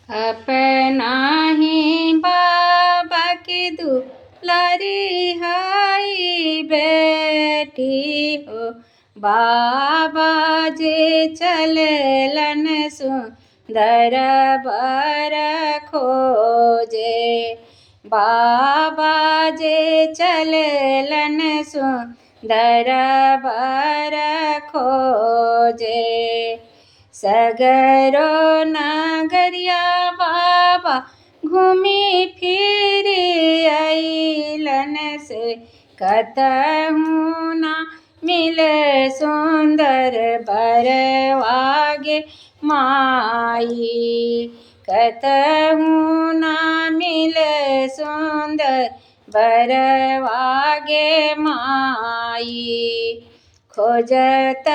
अपना ही बाबा के दुलारी हाई बेटी हो। बाबा जे चललन सुंदर बर खोजे। बाबा जे चललन सुंदर बर खोजे। सगरो नगरिया बाबा घूमी फिरी अइलन से कतहु ना मिले सुंदर बरवागे माई। कतहु ना मिले सुंदर बरवागे माई। खोजत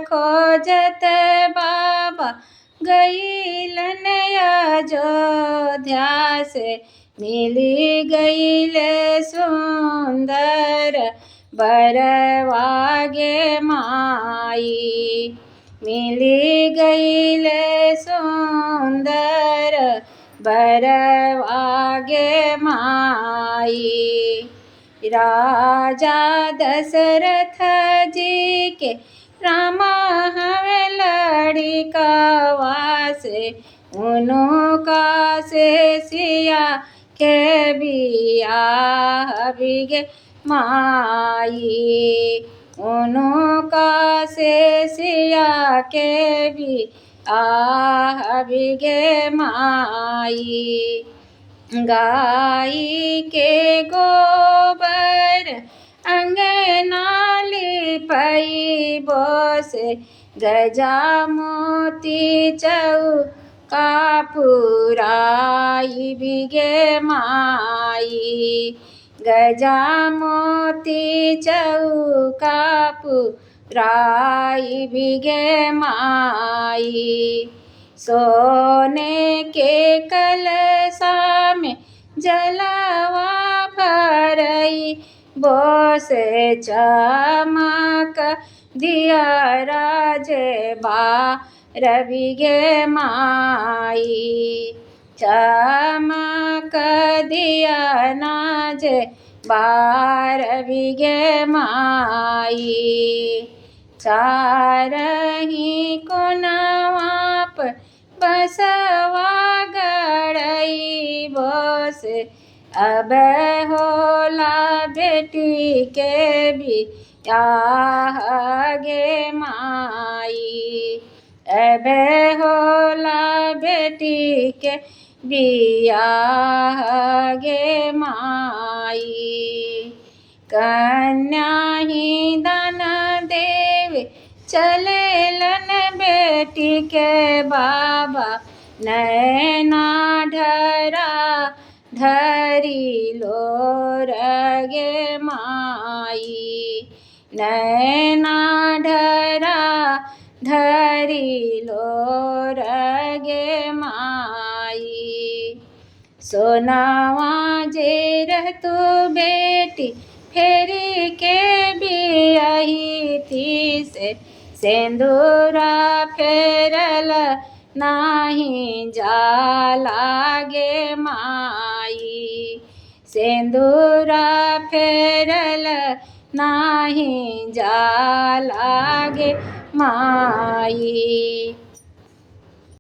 खोजत बाबा गईलन अयोध्या से मिली गईले सुंदर बरवागे माई। मिली गईले सुंदर बरवागे माई। राजा दशरथ जी के रामा हमें लड़िकवा से उनका से सिया के बियाह बिगे माई। उनका से सिया के बियाह बिगे माई। गाई के गोबर अंगना लिपई बोसे गजा मोती चौका पुराई बिगे माई। गजा मोती चौका पुराई बिगे माई। सोने के कलशा में जलवा भरई बोसे चमक दिया राजे बा रवि गे माई। चमक दिया नाजे बार बिगे माई। चारही कोनवा पर बसवा गड़ई बोसे अब होला बेटी के बियाह गे माई। अब होला बेटी के बियाह गे माई। कन्या ही दान देवे चलेलन बेटी के बाबा। नैना ढरा ढरी लोर गे माई। नैना ढरा ढरी लोर गे माई। सोनावा जे रहतु बेटी फेरी के बियाही थी से सिंदूरा फेरल नाही जाला गे माई। सिंदूरा फेरल नाही जाला गे माई।